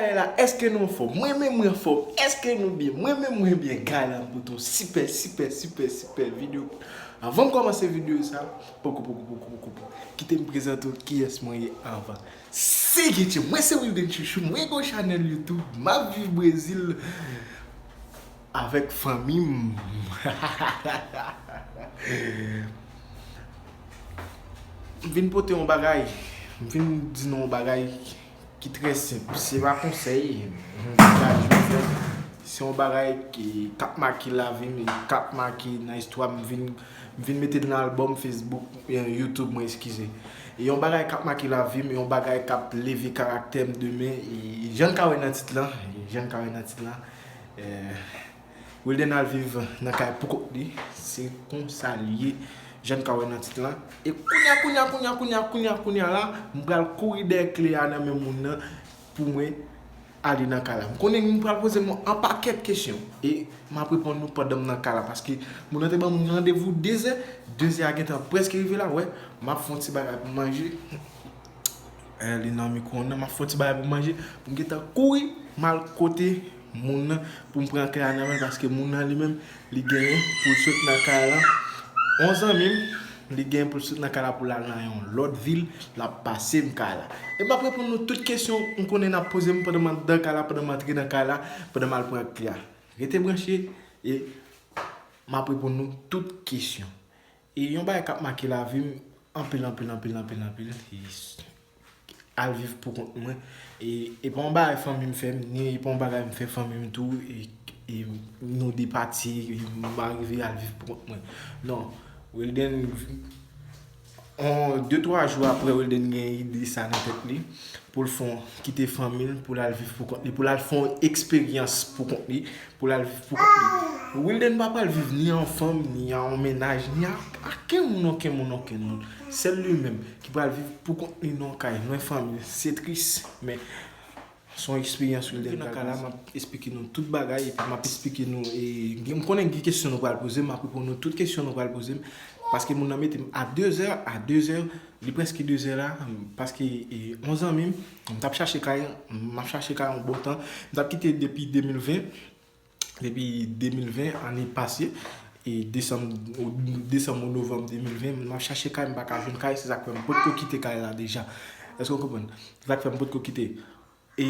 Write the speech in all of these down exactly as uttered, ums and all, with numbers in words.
Gay la, èske nou anfòm? Mwen menm mwen anfòm. Èske nou byen? Mwen menm mwen byen. Gay la, m pote yon sipè, sipè, sipè, sipè videyo. Anvan m kòmanse videyo sa, poko, poko, poko, poko, poko. Kite m prezante w kiyès mwen ye anvan. Se Gucci, mwen se Wilden Chouchou, mwen gen yon chanèl YouTube, m ap viv Brezil avèk fanmi m. M vin pote yon bagay, m vin di nou yon bagay ki trè senp. Se pa konsèy, m pa jwe fè. Se yon bagay ki, k ap make lavi m, e k ap make nan istwa m. M vin, m vin mete l nan albòm Facebook, eh, YouTube mwen, eskize. E yon bagay k ap make lavi m, yon bagay k ap leve karaktè m demen. E jan n ka wè nan tit lan, jan n ka wè nan tit lan, eh, Wilden al viv nan kay pou kont li. Se konsa l ye, jan n ka wè nan tit lan. E kounye a, kounye a, kounye a, kounye a, kounye a, kounye a la, m pral kouri dèyè kle a nan men moun nan pou mwen ale nan kay la. M konnen moun pral poze m yon pakèt kesyon. E m ap reponn nou pandan m nan kay la. Paske moun nan te ban m randevou dezè. Dezè a gentan prèske rive la. Wè, m ap fè yon ti bagay pou manje. Eh, li nan mikwo nan, m ap fè yon ti bagay pou manje, pou m gentan kouri, m al kote moun nan, pou m pran kle a nan men l, paske moun nan li menm, li genyen pou l sot nan kay la. Yon zanmi m, li genyen pou l sot nan kay la pou l al nan yon lòt vil, l ap pase m kay la. E m ap reponn nou tout kesyon m konnen n ap poze m pandan m anndan kay la, pandan m antre nan kay la, pandan m al pran kle a. Rete branche, e m ap reponn nou tout kesyon. E yon bagay k ap make lavi m anpil, anpil, anpil, anpil, anpil, e al viv pou kont mwen. E, e pa yon bagay fanmi m fè m, ni e pa yon bagay m fè fanmi m tou, e, e nou de pati, e m arive al viv pou kont mwen. Non, Wilden, on, de, twa jou apre, Wilden gen ide sa nan tèt li, pou l fè yon, kite fanmi l, pou l al viv pou kont li, pou l al fè yon eksperyans pou kont li, pou l al viv pou kont li. Wilden pa pral viv ni an fanm, ni an yon mennaj, ni a, a kenn moun, okenn moun, okenn moun. Sèl li menm ki pral viv pou kont li nan yon kay, lwen fanmi. Se tris, men se yon eksperyans Wilden pral viv. Nan kay la, m ap esplike nou tout bagay, epi m ap esplike nou, e, gen, m konnen gen kesyon nou pral poze m, m ap reponn nou tout kesyon nou pral poze m, paske moun nan mete m a dezè, a dezè, li prèske dezè la, paske, e, yon zanmi m, m t ap chache kay, m ap chache kay yon bon tan, m t ap kite depi de mil ven, depi de mil ven, ane pase, e desanm, ou, desanm ou novanm de mil ven, m ap chache kay, m pa ka jwenn kay, se sa k fè m potko kite kay la deja. Èske w konprann? Se sa k fè m potko kite. E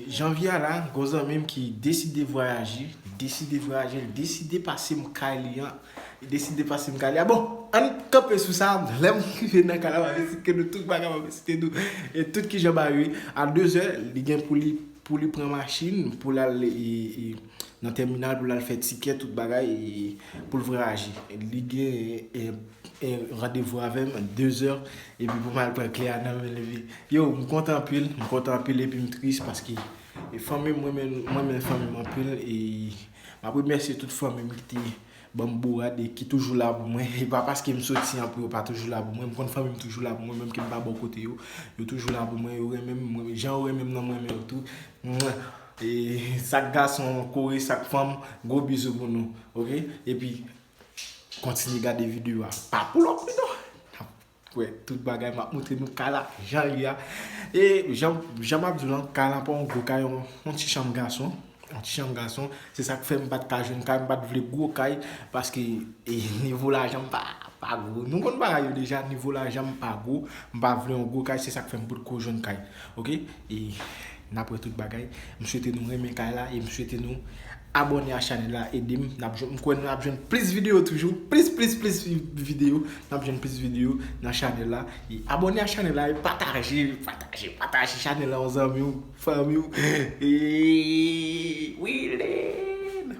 janvye a la, gon zanmi m ki deside vwayaje, deside vwayaje, l deside pase m kay li an, li deside pase m kay li an. Bon, ann kanpe sou sa, lè m rive nan kay la, m ap esplike nou tout bagay, m ap esplike nou, e tout kijan bagay yo ye. A dezè, li gen pou li, pou li pran machin, pou l al, e, e, nan tèminal, pou l al fè tikè, tout bagay, e, pou l vwayaje. Li gen, e, e, randevou avè m, dezè, epi pou m al pran kle a nan men l, epi, yo, m kontan anpil, m kontan anpil, epi m tris paske, e, fanmi m, mwen renmen, mwen renmen fanmi m anpil, e m ap remèsye tout fanmi m ki te ban m bourad e ki toujou la pou mwen. E pa paske m soti an pou yo pa toujou la pou mwen. M konn fanmi m toujou la pou mwen, menm ke m pa bò kote yo. Yo toujou la pou mwen, yo renmen m, mwen, jan yo renmen m nan, mwen renmen yo tou. Mwen, e, sak gason, kore sak fanm, gwo bizou pou nou, oke? Epi, kontinye gade videyo a. Pa pull up li non. N ap wè tout bagay, m ap montre nou kay la, jan l ye a. E jan, jan m ap di w lan, kay la pa yon gwo kay, yon, yon ti chanm gason. Yon ti chanm gason. Se sa k fè m pa t ka jwenn kay, m pa t vle gwo kay, paske, e, nivo lajan m pa, pa gwo. Nou konn bagay yo deja, nivo lajan m pa gwo, m pa vle yon gwo kay, se sa k fè m potko jwenn kay. Oke? E n ap wè tout bagay. M swete nou renmen kay la e m swete nou abòne a chanèl la, ede m. N ap jwenn, m kwè n ap jwenn plis videyo toujou. Plis, plis, plis videyo. N ap jwenn plis videyo nan chanèl la. E abòne a chanèl la e pataje, pataje, pataje chanèl la yon zanmi w, fanmi w. E Wilden.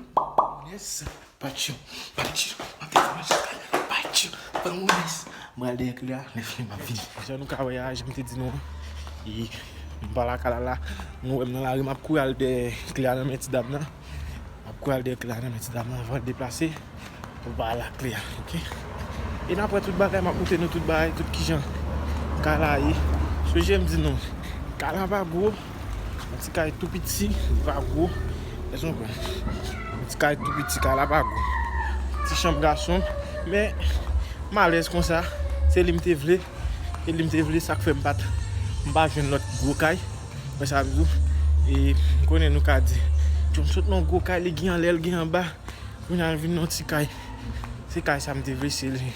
Yes. Patyon, patyon, antre nan chanèl la. Patyon, fanmi w, yes. M pral dèyè kle a, lè fini m ap vini. Jan nou ka wè a, jan m te di nou an, e m pa lakay la la. Nou wè m nan lari, m ap kouri al dèyè kle a nan men ti dam nan. M ap kouri al dèyè kle a nan men ti dam nan avan l deplase. Pou ba la kle a, oke? E n ap wè tout bagay, m ap montre nou tout bagay, tout kijan kay la ye. Sonje m di nou, kay la pa gwo, yon ti kay tou piti, li pa gwo. Èske w konprann? Yon ti kay tou piti, kay la pa gwo. Ti chanm gason, men m alèz konsa, se li m te vle, se li m te vle, sa k fè m pa t, m pa jwenn lòt gwo kay. Wè sa m di w? E m konnen nou ka di, John sot nan gwo kay, li gen anlè, li gen anba. Kounye a l vin nan ti kay. Se kay sa m te vle, se li.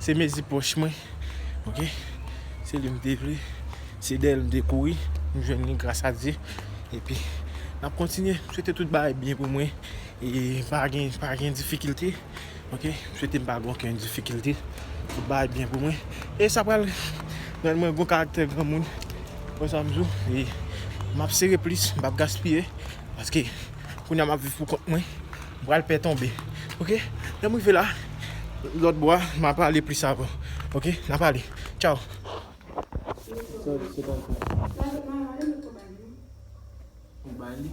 Se mezi pòch mwen. Ok? Se li m te vle. Se dèyè l m te kouri. M jwenn li gras a Dye. Epi, n ap kontinye. M swete tout bagay byen pou mwen. E pa gen, pa gen difikilte. Ok? M swete m pa gen okenn difikilte. Tout bagay byen pou mwen. E sa pral rann mwen gon karaktè granmoun. Wè sa m di w. E m ap sere plis, m p ap gaspiye. Paske kounye a m ap viv pou kont mwen. M pral pè tonbe. Ok? Lè m rive la, lòt bò a, m ap pale plis avan. Ok? N a pale. Tchao. Sorry, se pa grave. Ou bay li?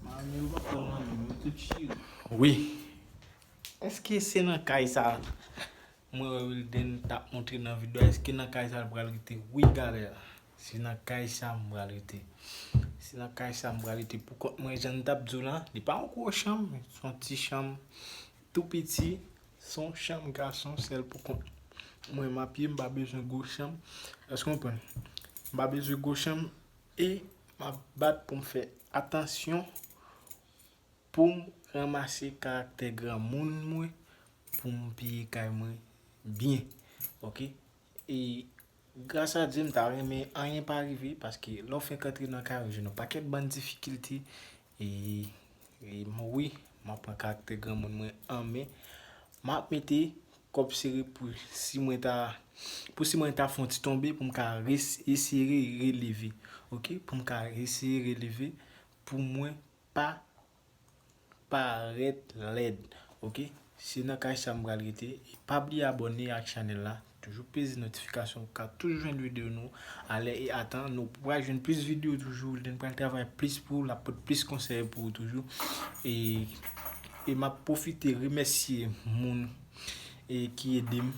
Mami, ou pa pran mami, ou tout chire. Wi. Èske se nan kay sa mwen wè Wilden t ap montre nan videyo a? Èske nan kay sa l pral rete? Wi, galè. Se nan kay sa m pral rete. Se nan kay sa m pral rete pou kont mwen, jan n t ap di w lan, li pa yon gwo chanm, se yon ti chanm tou piti, se yon chanm gason sèl pou kont mwen, m ap ye, m pa bezwen gwo chanm. Èske w konprann? M pa bezwen gwo chanm e m ap bat pou m fè atansyon pou m ranmase karaktè granmoun mwen, pou m peye kay mwen byen. Ok? E gras a Dye, m ta renmen anyen pa rive, paske lè w fenk antre nan kay, ou jwenn yon pakèt bann difikilte. E, e m, wi, m ap pran karaktè granmoun mwen an men. M ap mete kòb sere pou si mwen ta, pou si mwen ta fè yon ti tonbe, pou m ka res-, eseye releve. Ok? Pou m ka eseye releve, pou mwen pa parèt lèd. Ok? Se nan kay sa m pral rete. E pa bliye abòne ak chanèl la. Toujou peze notifikasyon pou w ka toujou jwenn videyo nou alè e atan. Nou pral jwenn plis videyo toujou. Wilden pral travay plis pou ou, l ap pote plis konsèy pou ou toujou. E, e m ap pwofite remèsye moun, e, ki ede m,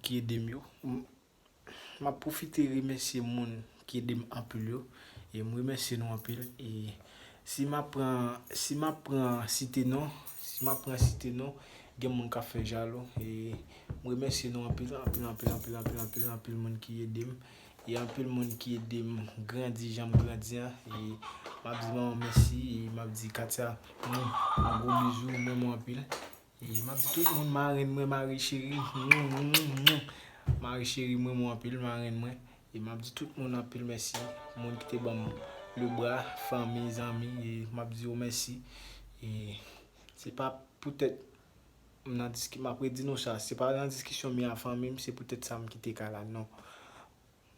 ki ede m yo. M ap pwofite remèsye moun ki ede m anpil yo. E m remèsye nou anpil. E si m ap pran, si m ap pran site non, si m ap pran site non, gen moun k ap fè jalou. E m remèsye nou anpil, anpil, anpil, anpil, anpil, anpil, anpil moun ki ede m. E anpil moun ki ede m grandi jan m grandi an. E m ap di manman mèsi. E m ap di Katia, mm, yon gwo bizou, m renmen w anpil. E m ap di tout moun, marenn mwen, Marie Chérie, mwah, mwah, mwah. Marie Chérie, m renmen w anpil, marenn mwen. E m ap di tout moun anpil mèsi. Moun ki te ban m le bra, fanmi, zanmi, e m ap di yo mèsi. E se pa poutèt m nan diski-, m ap redi nou sa, se pa nan diskisyon m ye a fanmi m, se poutèt sa m kite kay la, non.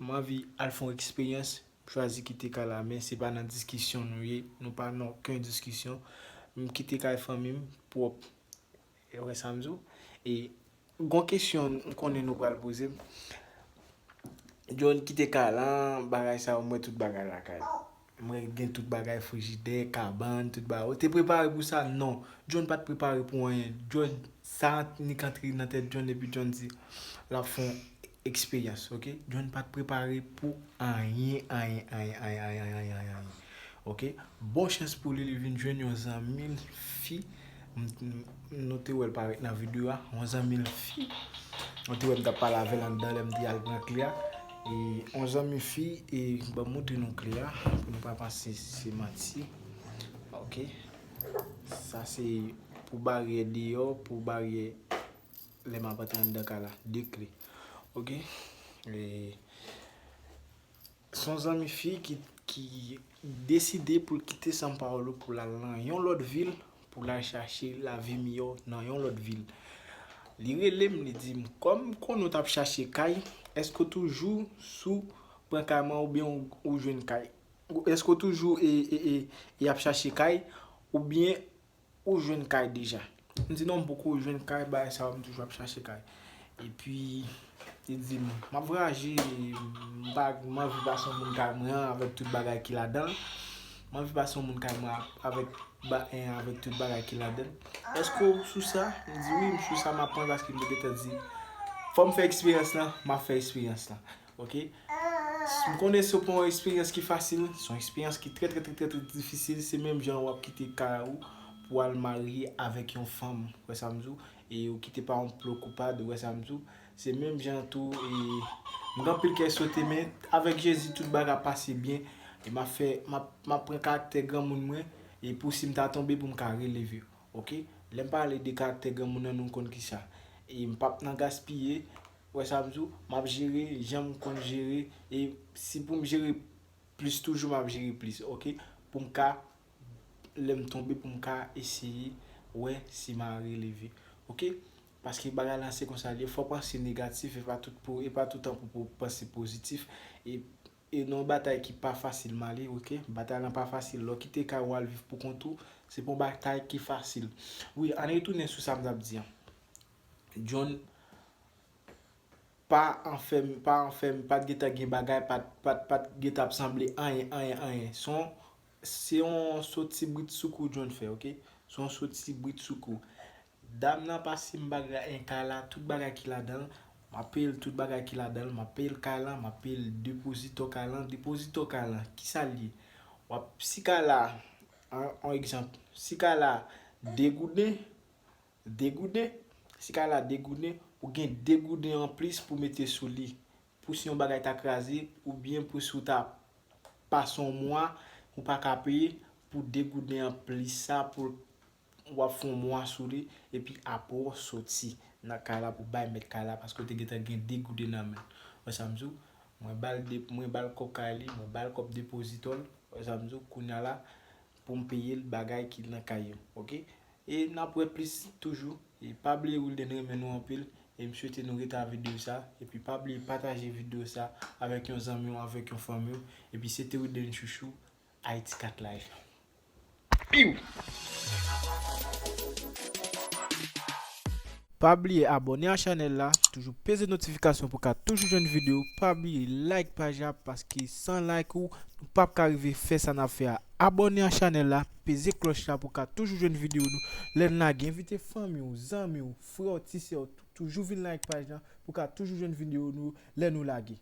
M anvi al fè yon eksperyans, m chwazi kite kay la, men se pa nan diskisyon nou ye, nou pa nan okenn diskisyon. M kite kay fanmi m pwòp. E wè sa m di w? E gon kesyon m konnen nou pral poze m. John kite kay la, bagay sa yo, m wè tout bagay lakay. M wè gen tout bagay, frijidè, kabann, tout bagay. Ou te prepare pou sa? Non. John pa t prepare pou anyen. John, sa annik antre nan tèt John epi John di l ap fè yon eksperyans, ok? John pa t prepare pou anyen, anyen, anyen, anyen, anyen, anyen, anyen, anyen. Ok? Bon chans pou li, li vin jwenn yon zanmi l fi. M, m, nou te wè l parèt nan videyo a, yon zanmi l fi. Nou te wè m t ap pale avè l anndan lè m te al pran kle a. E yon zanmi fi, e ban m montre nou kle a, pou nou pa panse se manti. Ok? Sa se pou baryè deyò, pou baryè lè m ap antre anndan kay la. De kle. Ok? E se yon zanmi fi ki, ki deside pou l kite São Paulo, pou l al nan yon lòt vil, pou l al chache lavi miyò nan yon lòt vil. Li rele m, li di m, "Kòm m konnen w t ap chache kay, èske w toujou sou pran kay mwen oubyen w, ou jwenn kay? Èske w toujou e, e, e, e ap chache kay oubyen ou jwenn kay deja?" M di, "Non, m poko jwenn kay, bagay sa yo, m toujou ap chache kay." Epi, li di m, "M ap vwayaje, m pa, m anvi pase yon moun kay mwen an avèk tout bagay ki ladan l. M anvi pase yon moun kay mwen avèk, ba, en, avèk tout bagay ki ladan l. Èske w sou sa?" M di, "Wi, m sou sa, m ap pran paske m te gentan di, fò m fè eksperyans lan, m ap fè eksperyans lan." Ok? M konnen se pa yon eksperyans ki fasil, se yon eksperyans ki trè, trè, trè, trè, trè difisil. Se menm jan w ap kite kay ou pou al marye avèk yon fanm, wè sa m di w, e ou kite pa yon plo koupad, wè sa m di w. Se menm jan tou, e m gen anpil kè sote, men avèk Jezi, tout bagay ap pase byen. E m ap fè, m ap, m ap pran karaktè granmoun mwen, e pou si m ta tonbe, pou m ka releve. Oke? Lè m pale de karaktè granmoun nan, nou konn kisa. E m p ap nan gaspiye. Wè sa m di w? M ap jere jan m konn jere. E si pou m jere plis toujou, m ap jere plis, oke? Pou m ka, lè m tonbe, pou m ka eseye wè si m a releve, oke? Paske bagay la se konsa l ye, fò w panse negatif, e pa tout pou, e pa tout tan pou, pou w panse pozitif. E, e nan yon batay ki pa fasil m ale, oke? Batay lan pa fasil, lè w kite kay ou al viv pou kont ou, se pa yon batay ki fasil. Wi, ann retounen sou sa m t ap di an. John pa anfèm, pa anfèm, pa t gentan gen bagay, pa t, pa t, pa t gentan ap sanble anyen, anyen, anyen. Se yon, se yon soti britsoukou John fè, oke? Se yon soti britsoukou. Dam nan pa simba en kay la, tout bagay ki ladan l, m ap peye l tout bagay ki ladan l, m ap peye l kay lan, m ap peye l depozito kay lan, depozito kay lan, kisa l ye? W ap, si kay la, an, an egzanp, si kay la de gouden, de gouden, si kay la de gouden, ou gen de gouden anplis pou mete sou li. Pou si yon bagay ta kraze, oubyen pou si w ta pase yon mwa, ou pa ka peye, pou de gouden anplis sa, pou w ap fè yon mwa sou li, epi apre w soti nan kay la pou bay mèt kay la, paske w te gentan gen de gouden nan men l. Wè sa m di w? Mwen ba l de, mwen ba l kòb kay li, mwen ba l kòb depozito l. Wè sa m di w? Kounye a la, pou m peye l bagay ki nan kay yo, oke? E n ap wè plis toujou. E pa bliye Wilden renmen nou anpil. E m swete nou rete a videyo sa. Epi pa bliye pataje videyo sa avèk yon zanmi w, avèk yon fanmi w. Epi se te Wilden Chouchou, Haiti Cat Life. Piw! Pa bliye abòne a chanèl la, toujou peze notifikasyon pou ka toujou jwenn videyo. Pa bliye like paj la, paske san like ou, nou p ap ka rive fè sa n ap fè a. Abòne a chanèl la, peze klòch la pou ka toujou jwenn videyo nou lè n lage. Envite fanmi w, zanmi w, frè w, ti sè w, tou-, toujou vin like paj la pou ka toujou jwenn videyo nou lè nou lage.